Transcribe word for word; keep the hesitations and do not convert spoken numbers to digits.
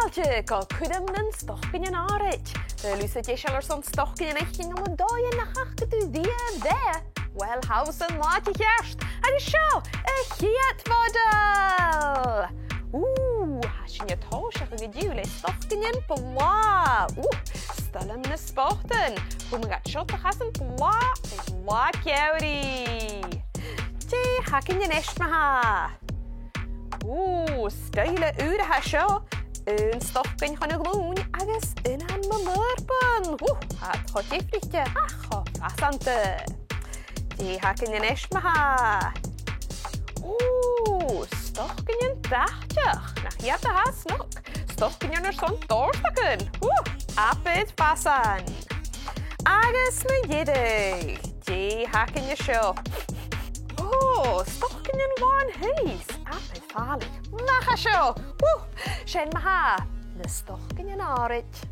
Dè, gu cuideam nan stocainnean àraid. A bheil thusa deiseil airson stocainnean fhaicinn ann an dòigh nach fhaca tu riamh? Uill, tha thusa an latha ceart. Agus seo a' chiad mhodal. Ù, tha sinn a' tòiseachadh an-diugh le stocainnean blàth. Ù, 's toil leam na spotan. Cumaidh iad seo a' coimhead blàth, blàth ceart. Dè th' againn a-nis, ma-thà? Ù, stoidhle ùr a tha seo. Aon stocainn chun a' ghlùin agus aon ann mu làmhan. Ù, tha iad cho diofraichte ach cho fasanta. Dè th' againn a-nis, ma-thà? Ù, stocainnean dathach. Nach iad a tha snog? Stocainnean airson dòrsagan. Ù, abair fasan. Agus mu dheireadh, dè th' againn an seo? Ò, stocainnean làn-shuidhe. Abair fàileadh. Math à seo. Ù, sin ma-thà na stocainnean àraid.